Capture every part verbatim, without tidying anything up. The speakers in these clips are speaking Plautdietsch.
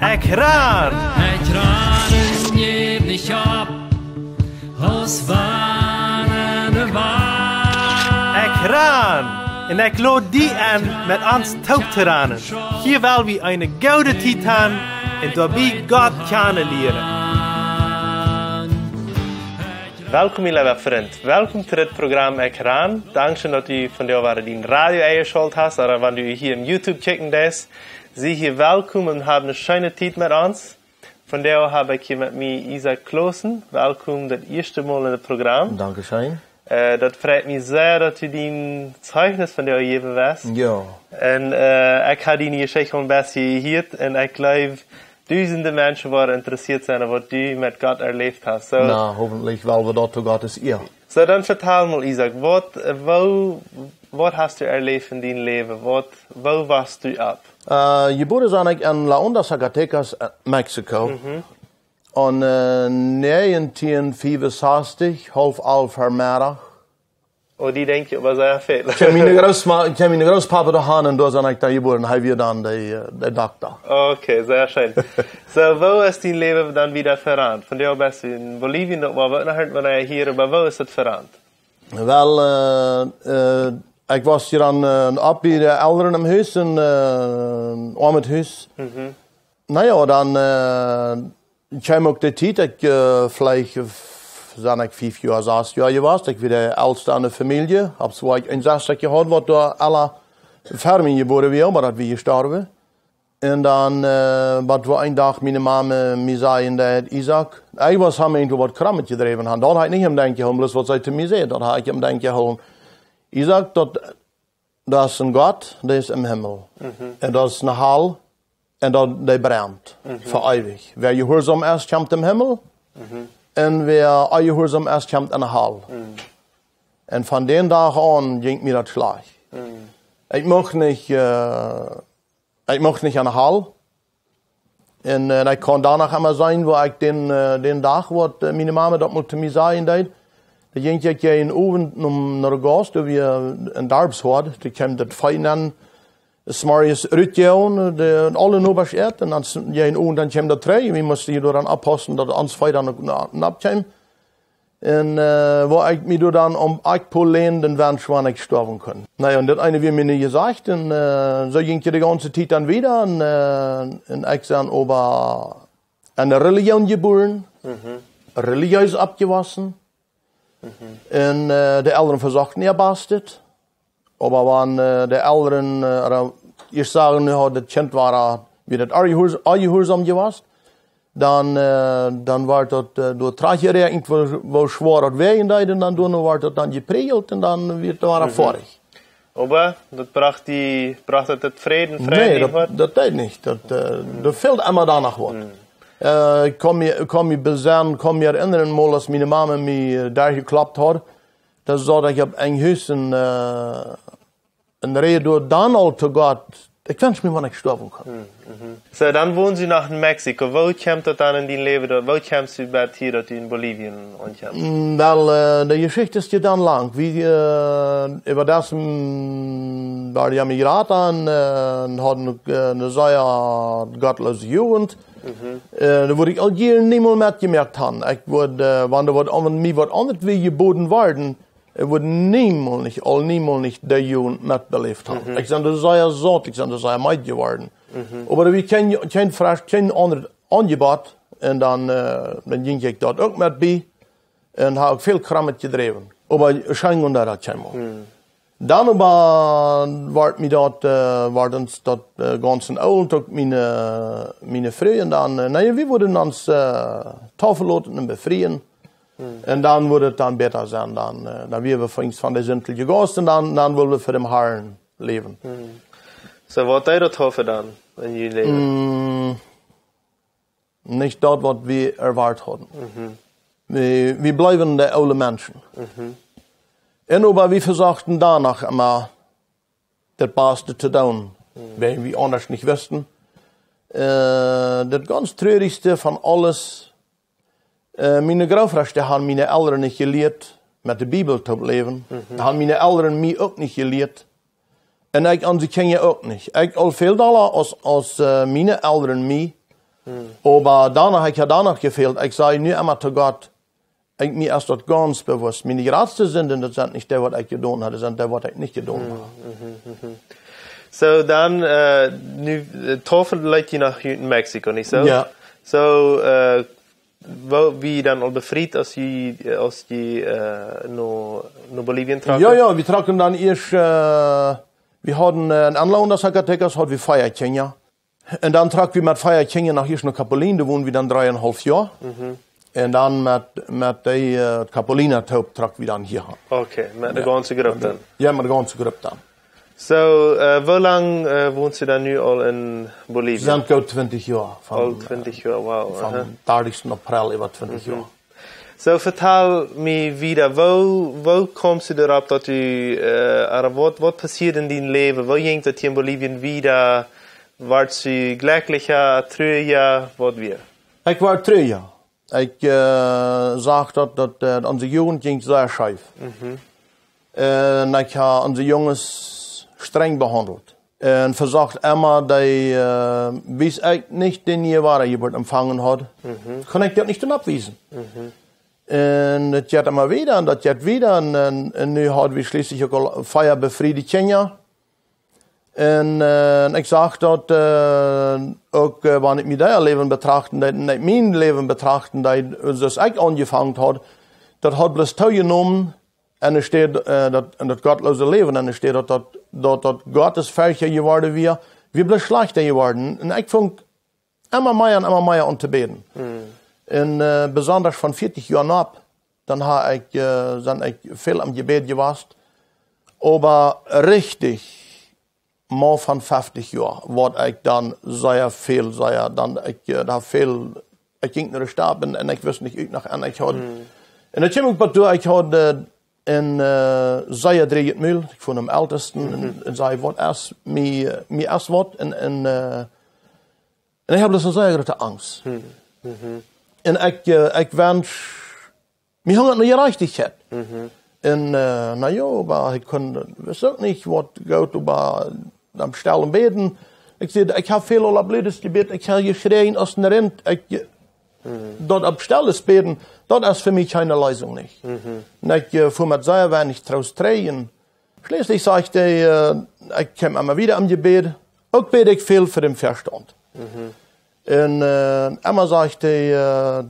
Ekj ran! Ekj ran un jäw nich opp, aus wann de Wand. Ekj ran! Un ekj lod die enn, met ons toop to ranen. Hia well wie eene goode Tiet han un doabie Gott kjanen lieren. Welkom, mien leewa Frint. Welkom to dit Program Ekj ran. Dankscheen, daut du vondoag wada dien Radio enjeschalt hast, ooda wan du hia em YouTube kjikjen deist. Sie hia welkom un hab eene scheene Tiet met ons. Vondoag hab ekj hia met mie Isaak Clausen. Welkom daut ieeschte Mol en dit Program. Dankscheen. Äh, daut freit mie sea, daut du dien Zeichnis vondoag jäwen west. Jo. Un, äh, ekj hab diene Jeschicht aul een bät jehieet un ekj jleew, dusende Menschen woaren interessieet sennen, waut du met Gott erläft hast. So. Na, hopentlich woa wie daut to Gott sien Ea. So, dan vetal mol, Isaak, waut, äh, woo, waut hast du erläft en dien Läwen? Waut, woo wosst du opp? Äh, jebuaren sie ekj en La Honda, Zacatecas, äh, Mexiko. Mhm. Un, äh, näajentieen fiefunsastich, haulf alf Vemeddach. Oh, dee denkjt oba sea väl. Kjeem miene Grootma-, kjeem miene Grootpapa doa han un doa sie ekj dan jebuaren, hee wia dan de, äh, de Dokta. Okay, sea scheen. So, woo es dien Läwen dan wieda verandert? Vondoag best du en Bolivien, daut woa wie uk noch emol hieren, oba woo es et verandert? Well, äh, äh, ekj wia hia dan, äh, opp bie de Elren em Hus, en, äh, oamet Hus. Mhm. Na jo, dan, äh, kjeem uk de Tiet, ekj, äh, veleicht, äh, sie ekj fief Joa, sas Joa jewast, ekj wia de Eltsta en de Famielje, hab soo ekj een Sesta jehaut, waut doa aul ver mie jebuaren wia, oba daut wia jestorwen. Un dan, äh, waut wia een Dach miene Mame mie säd, daut Isaak, ekj wia am irjentwaut krom met jedräwen han. Daut hab ekj nich em Denkj jehoolen, bloos waut see to mie säd, daut hab ekj em Denkj jehoolen. Isaak, daut, daut es een Gott, dee es em Himmel. Mhm. Un daut es ne Hal, un daut, dee brent, mhm, fa eewich. Wäa jehuarsom es, kjemt em Himmel, mhm, un wäa onjehuarsom es, kjemt enne Hal. Mhm. Un von dän Dach aun jinkj mie daut schlajcht. Mhm. Ekj mucht nich, äh, ekj mucht nich enne Hal. Un, äh, ekj kunn doano emma seenen, woo ekj dän, äh, dän Dach, waut, äh, miene Mame daut mol to mie säd, daut, doa jinkj ekj eenen Owent no, no de Gast, doa wia een Darpshoad, doa kjeem daut Vee dan, 's Morjes rutjegonen, de, aule Nobasch äten, un dan 's, eenen Owent dan kjeem daut trigj, wie musten hia dan oppaussen, daut ons Vee dan uk no, no kjeem. Un, äh, woo ekj mie doa dan om Akjpol länd, dan wenscht, wan ekj stoawen kunn. Na jo, un daut eene wia mie nich jesajcht, un, äh, soo jinkj et de gaunze Tiet dan wieda, un, äh, un ekj sie oba en de Relijoon jebuaren, mhm, religiees oppjewossen, mhm, un, äh, de Elren vesochten äa Bastet. Oba wan, äh, de Elren, äh, ooda ieescht sagen, nu haud daut Kjint wia, äh, wia daut onjehuars-, onjehuarsom jewast, dan, äh, dan wort daut, äh, doa trajchtjeräakjent, woo, woo schwoa daut wäajen deed, un dan doano wort daut dan jepräajelt un dan wia daut wada, mhm, foadich. Oba daut brocht die, brocht daut, daut Fräd, Fräd? Nä, daut, daut deed nich. Daut, äh, mhm, daut fäld emma doano waut. Mhm. Äh, ekj kaun mie, kaun mie besennen, kaun mie erinnren, mol aus miene Mame mie, äh, doa jekloppt haud, daut see säd, ekj hab een Hus en, äh, en Räd doa dan aul to Gott. Ekj wensch mie, wan ekj stoawen kunn. Hm, mhm. So, dan wonst du noch en Mexiko. Woo kjemt daut dan en dien Läwen, daut, woo kjemst du bat hia, daut du en Bolivien aunkjemst? Mm, well, äh, de Jeschicht es je dan lang. Wie, äh, äwa daut, mm, wia ekj emigrant un, äh, un haud uk, äh, eene sea gottloose Jugend. Mhm. Äh, daut wudd ekj aul hia niemols metjemoakt han. Ekj wudd, äh, wan doa waut aun, mie waut aundret wia jeboden worden, ekj wudd niemols nich, aul niemols nich de Jugend metbeläft han. Mhm. Ekj sie doa sea saut, ekj sie doa sea meed jeworden. Mhm. Oba doa wia kjeen, kjeen fresch, kjeen aundret Aunjebott. Un dan, äh, dan jinkj ekj doa uk met bie. Un hab uk väl Krom met jedräwen. Oba scheen wia daut kjeenmol. Mhm. Dan oba wort mie daut, äh, wort ons daut, äh, gaunz oolt, uk miene, miene Fru. Un dan, äh, nä, wie wudden ons, äh, taufen loten un befrieen. Hm. Un dan wudd et dan bäta sennen, dan, äh, dan wia wie fa ons von de Sindel jegossen, dan, dan wullen wie fa dän Harn läwen. Hm. So, waut deed daut Taufen dan en jun Läwen? Mm, nich daut, waut wie erwoat hauden. Mhm. Wie, wie bleewen de oole Menschen. Mhm. Un oba wie vesochten doano emma daut Baste to doonen, mhm, wiels wie aundasch nich wisten. Äh, daut gaunz Trurichste von aules, äh, miene Grootvodasch, dee hauden miene Elren nich jelieet, met de Bibel to läwen. Mhm. Dee hauden miene Elren mie uk nich jelieet. Un ekj onse Kjinja uk nich. Ekj aul väl dolla aus, aus, äh, miene Elren mie, Oba doano, ekj ha doano jefält, ekj saj nu emma to Gott, ekj, mie es daut gaunz bewusst. Miene jratste Sinden, daut sent nich dee, waut ekj jedonen ha, daut sent dee, waut ekj nich jedonen ha. So, dan, äh, nu, äh, Taufe leet jie noch ut Mexiko, nich soo? Jo. So, äh, woo, wia dan aul befriet, aus jie, aus jie, äh, no, no Bolivien trocken? Jo, jo, wie trocken dan ieescht, äh, wie hauden, äh, en Anlage, daut Zacatecas, haud wie vea Kjinja. Un dan trock wie met vea Kjinja no, ieescht no Capulina, doa wonden wie dan dree un haulf Joa. Un dan met, met dee, äh, Capulina toop trock wie dan hia han. Okay, met de gaunze Grupp dan. Jo, met de gaunze Grupp dan. So, äh, woo lang, äh, wont jie dan nu aul en Bolivien? Sent goot twintich Joa. Aul twintich Joa, wow. Vom dartichsten April äwa twintich Joa. So, vetal mie wieda, woo, woo kjemst du doaropp, daut du, äh, ooda waut, waut passieed en dien Läwen? Woo jinkj daut hia en Bolivien wieda? Wort du jlekjlicha, truarja, waut wia? Ekj wort truarja. Ekj, äh, sach daut, daut, äh, onse Jugent jinkj sea scheef. Un ekj ha onse Junges strenj behaundelt. Un vesocht emma dee, äh, wiels ekj nich de niee Wadajeburt empfangen haud, kunn ekj daut nich dan oppwiesen. Un daut jeit emma wieda un daut jeit wieda. Un, un, un nu haud wie schlieslich uk aul vea befriede Kjinja. Un, äh, un ekj sach daut, äh, uk, äh, wan ekj mie daut Läwen betrachten deed, un ekj mien Läwen betrachten deed, soo aus ekj aunjefongen haud, daut haud bloos toojenomen, un enne Städ, äh, daut, en daut gottloose Läwen, enne Städ daut, daut, daut, daut Gottesfercht jeworden wia, wia bloos schlajchta jeworden. Un ekj funk emma mea un emma mea aun to bäden. Un, äh, besonda von vieetich Joa aun opp, dan ha ekj, äh, sie ekj väl aum Jebäd jewast. Oba rechtich, mau von feftich Joa, wort ekj dan sea väl, sea, dan ekj, äh, ha väl, ekj jinkj no de Stap un, un ekj wist nich, uk noch, un ekj haud, un daut kjeem uk bat doa, ekj haud, äh, een, äh, sea dreejet Mul, ekj funk aum Eltesten, un, un säd, waut es, mie, mie es waut, un, un, äh, un ekj haud bloos eene sea groote Angst. Un ekj, äh, ekj wensch, mie hungad no Jerajchtichkjeit. Un, äh, na jo, oba ekj kunn, wist uk nich, waut goot, oba dan stell un bäden. Ekj säd, ekj ha väl aul opp Bliedes jebät, ekj ha jeschräajen aus een Rint, ekj, daut opp Stelles bäden, daut es fa mie kjeene Leesunk nich. Un ekj, äh, funk met sea weinich Troost trigj. Schlieslich sajcht hee, äh, ekj kjeem emma wieda aum Jebäd, uk bäd ekj väl fa dän Vestaunt. Un, äh, emma sajcht hee, äh,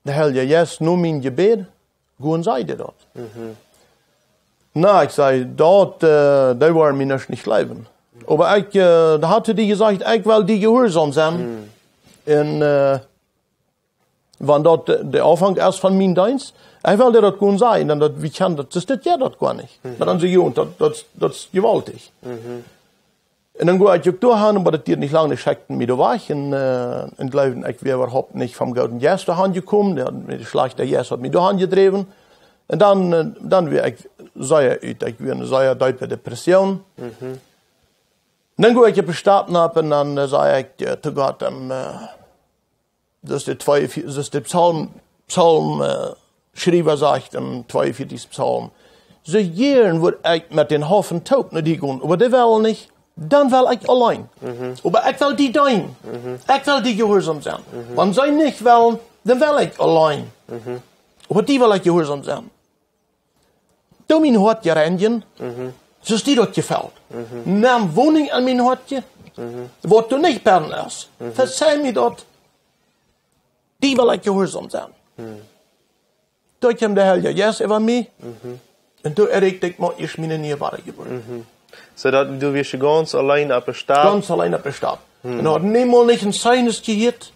de Heilje Jeist, no mien Jebäd, go un saj dee daut. Na, ekj säd, daut, äh, dee woaren mie nuscht nich jleewen. Oba ekj, äh, doa haud hee jesajcht, ekj well die jehuarsom sennen. Un, äh, wan daut de, de Aunfank es von mienen Deenst, ekj well die daut goot sajen, dan daut, wie kjennen daut, daut jeit daut goanich. Oba dan säd hee, jo, daut, daut, daut es jewaultich. Un dan go ekj uk doahan, oba daut dieed nich lang, dee schekjten mie doa wajch. Un, äh, un jleewden, ekj wia äwahaupt nich vom gooden Jeist doahan jekomen, dee haud mie, de schlajchta Jeist haud mie doahan jedräwen. Un dan, äh, dan wia ekj sea ut, ekj wia en eene sea deepe Depression. Un dan go ekj opp de Stap nopp un dan, äh, säd ekj, äh, to Gott, dan, äh, daut de twee, daut de Psalm, Psalm, äh, Schriewa sajcht em tweeunvieetichsten Psalm: Soo jieren wudd ekj met dän Haufen toop no die gonen, oba dee wellen nich, dan well ekj auleen. Oba ekj well die deenen. Ekj well die jehuarsom sennen. Wan see nich wellen, dan well ekj auleen. Oba die well ekj jehuarsom sennen. Doo mien Hoat reinjen, soo aus die daut jefelt. Nem Woninj en mien Hoat, waut doa nich bennen es. Vezeih mie daut. Die well ekj jehuarsom sennen. Doa kjeem de Heilje Jeist äwa mie. Un doa erreicht ekj mau ieescht miene niee Wadajeburt. Soo daut du wieescht gaunz auleen opp de Stap. Gaunz auleen opp de Stap. Un haud niemols nich een Zeichnis jehieet.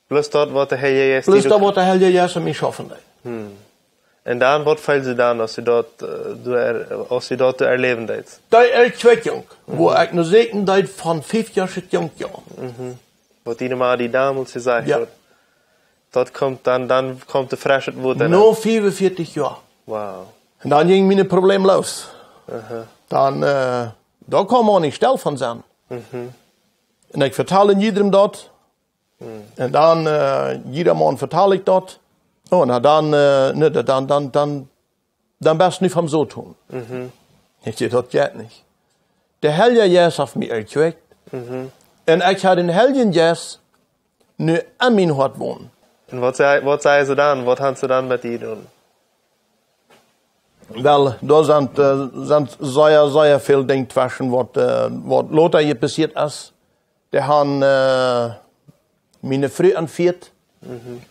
Bloos daut, waut de Heilje Jeist. Bloos daut, waut de Heilje Jeist en mie schaufen deed. Un dan, waut feeld die dan, aus du daut, äh, du er-, aus du daut erläwen deetst? Dee Erkjwäakjunk, wua ekj no säkjen deed von fief Joa, soo junk, jo. Waut diene Mama die donmols jesajcht haud. Daut kjemt dan, dan kjemt de fresche Wota. No fiefunvieetich Joa. Wow. Un dan jinkj miene Probleme loos. Dan, äh, doa kaun maun nich stell von sennen. Un ekj vetald jiedrem daut. Un dan, äh, jieda Maun vetald ekj daut. Oh, na dan, äh, nä, dan, dan, dan, dan best nu vom Soton. Ekj säd, daut jeit nich. De Heilje Jeist haft mie erkjwäakjt. Un ekj ha dän Heiljen Jeist nu en mien Hoat wonen. Un waut säd, waut säd see dan? Waut haben see dan met die jedonen? Well, doa sent, äh, sent sea, sea väl Dinja tweschen, waut, äh, waut lota hia passieet es. Dee haben, äh, miene Fru entfieet. Mhm.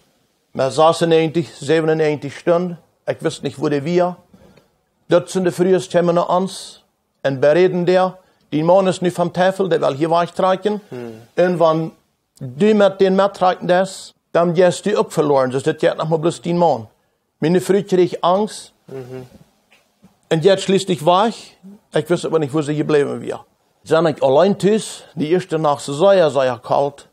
Met sasunnäajentich, säwenunnäajentich Stunden. Ekj wist nich, wua dee wia. Daut sent de Frues kjeemen no ons un beräden dee: Dien Maun es nu vom Teufel, dee well hia wajchtrakjen. Mhm. Un wan du met dän mettrakjen deist, dan jeist du uk veloren. Soo, daut jeit noch mau bloos dien Maun. Miene Fru kjrieech Angst. Mhm. Un jeit schlieslich wajch. Ekj wist oba nich, wua see jebläwen wia. Dan sie ekj auleen tus, de ieeschte Nacht sea, sea kolt.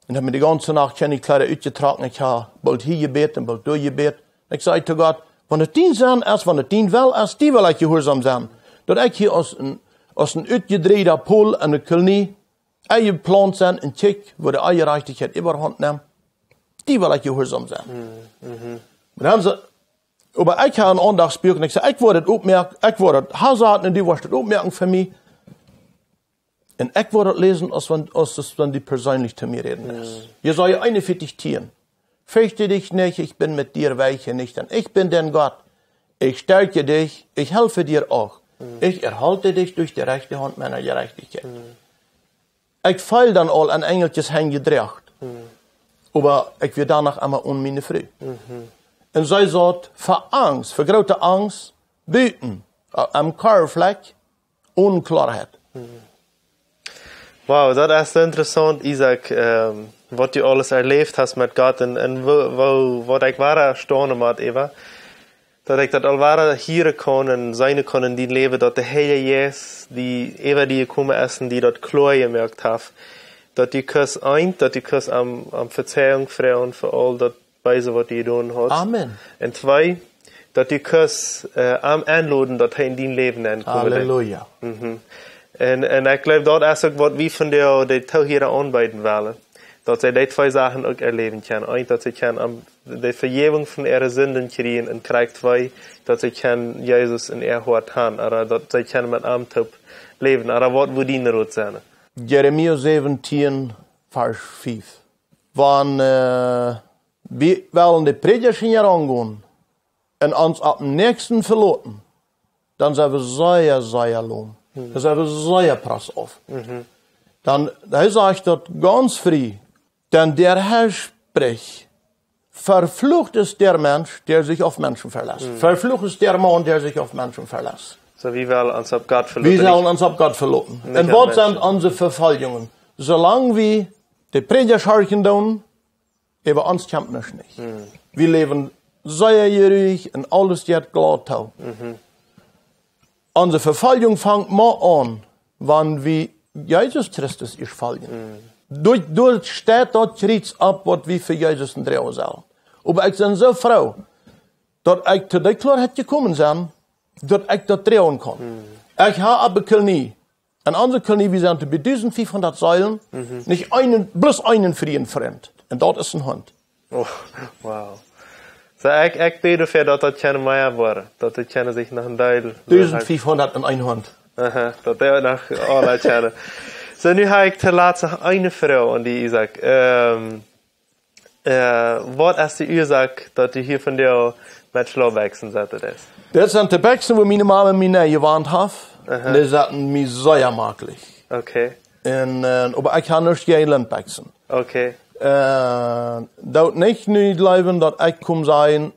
Un hab mie de gaunze Nacht kjeene Kjleeda utjetrocken. Ekj hab boolt hia jebät un boolt doa jebät. Ekj säd to Gott: Wan et dien Senn es, wan et dien Well es, die well ekj jehuarsom sennen. Daut ekj hia aus een, aus een utjedräajda Pol aun de Kolonie enjeplaunt sie un kjikj, woo de Onjerajchtichkjeit äwahaunt nemt, die well ekj jehuarsom sennen. Mhm, mhm. Oba dan säd, oba ekj hab een Aundacht jespieekjt un ekj säd: Ekj woa daut opmoaken, ekj woa daut, Har sajcht, un du woascht daut opmoaken fa mie. Un ekj woa daut läsen, aus wan, aus daut wan dee persönlich to mie räden es. Mhm. Jesaja eenunvieetich tieen. Fürchte dich nicht, ich bin mit dir, weiche nicht, denn ich bin dein Gott. Ich stärke dich, ich helfe dir auch. Mhm. Ich erhalte dich durch die rechte Hand meiner Gerechtigkeit. Mhm. Ekj feel dan aul een Enjel haft mie jedroagen. Mhm. Oba ekj wia dan noch emma onen miene Fru. Mhm. Un see saut ver Angst, ver groote Angst, buten, äh, aum Korwflekj, onen Kloaheit. Mhm. Wow, daut es soo interessaunt, Isaak, ähm, waut du aules erläft hast met Gott un, un woo, woo, waut ekj wada staunen mott äwa, daut ekj daut aul wada hieren kaun un seenen kaun en dien Läwen, daut de Heilje Jeist, dee äwa die jekomen es un die daut kloa jemoakt haft, daut du kaust eent, daut du kaust am, am Vejäwunk froagen fa aul daut Beese, waut du jedonen hast. Amen. Un twee, daut du kaust, äh, am enloden, daut hee en dien Läwen nenkomen deit. Halleluja. Mhm. Un, un ekj gleew, daut es uk waut wie vondoag de Toohiera aunbeeden wellen. Daut see dee twee Sachen uk erläwen kjennen. Eent, daut see kjennen am, de Vejäwunk von äare Sinden kjrieen un krakjt twee, daut see kjennen Jesus en äa Hoat haben. Ooda daut see kjennen met am toop läwen. Ooda waut wudd dien Rot sennen? Jeremia säwentieen, Varsch fief. Wan, äh, wie wellen de Prädjasch hinjaraun gonen un ons opp dän Näakjsten veloten, dan sent wie sea, sea lom. Mhm. Dan sent wie sea prostauf. Mhm. Dan, hee sajcht daut gaunz frie: Denn der Herr spricht: Verflucht ist der Mensch, der sich auf Menschen verlässt. Mhm. Verflucht ist der Mann, der sich auf Menschen verlässt. Soo, wie wellen ons opp Gott veloten. Wie wellen ons opp Gott veloten. Nich opp Menschen. Un waut sent onse Vefoljungen? Soo lang wie de Prädjasch horchen doonen, äwa ons kjemt nuscht nich. Mhm. Wie läwen sea jeruich un aules jeit glaut too. Mhm. Onse Vefoljunk fangt mau aun, wan wie Jesus Christus ieescht foljen. Mhm. Doa, doa steit daut Kjriez opp, waut wie fa Jesus droagen sellen. Oba ekj sie soo froo, daut ekj to dee Kloaheit jekomen sie, daut ekj daut droagen kaun. Mhm. Ekj hab opp de Kolonie, en onse Kolonie, wie sent bie dusent fiefhundat Seelen, mhm, nich eenen, bloos eenen frieen Frint. Un daut es een Hunt. Oh, wow. Soo, ekj, ekj bäd doafäa, daut daut kjennen mea woaren, daut daut kjennen sikj noch een Deel. Dusent fiefhundat un een Hunt. Aha, daut dee noch aula kjennen. Soo, nu hab ekj toolatst noch eene Froag aun die, Isaak. Ähm, äh, waut es de Uasoak, daut du hia vondoag met Schlaubbekjsen sitten deist? Daut sent de Bekjsen, wua miene Mame mie nenjewant haft. Aha. Un dee sitten mie sea maklich. Okay. Un, äh, oba ekj hab nuscht jäajen Lintbekjsen. Okay. Äh, daut nich nu jleewen, daut ekj kom sajen,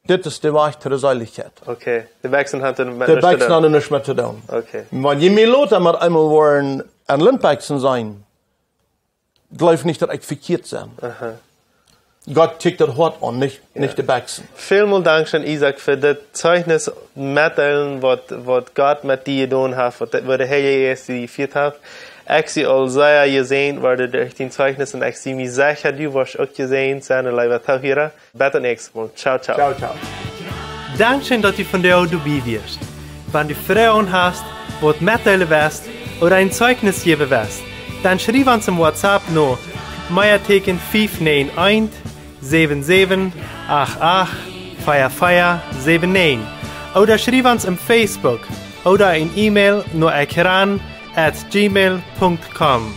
dit es de Wajch to de Seelichkjeit. Okay. De Bekjsen haben doa met nuscht to doonen. De Bekjsen haben doa nuscht met to doonen. Okay. Wan jie mie lota met eemol woaren en Lintbekjsen seenen, jleew nich, daut ekj vekjieet sie. Aha. Gott kjikjt daut Hoat aun, nich, jo, nich de Bekjsen. Välmol dankscheen, Isaak, fa dit Zeichnis metdeelen, waut, waut Gott met die jedonen haft, waut de, woo de Heilje Jeist die jefieet haft. Ekj sie aul sea jesäajent worden derch dien Zeichnis un ekj sie mie secha, du woascht uk jesäajent sennen, leewa Toohiera. Bat daut näakjste Mol. Ciao, ciao. Ciao, ciao. Dankscheen, daut du vondoag doabie wieescht. Wan du Froagen hast, waut metdeelen west ooda een Zeichnis jäwen west, dan schriew ons em WhatsApp no Meateken fief näajen eent, säwen säwen acht acht, vea vea säwen näajen. Ooda schriew ons em Facebook ooda een E-Mail no ekran at gmail punkt com.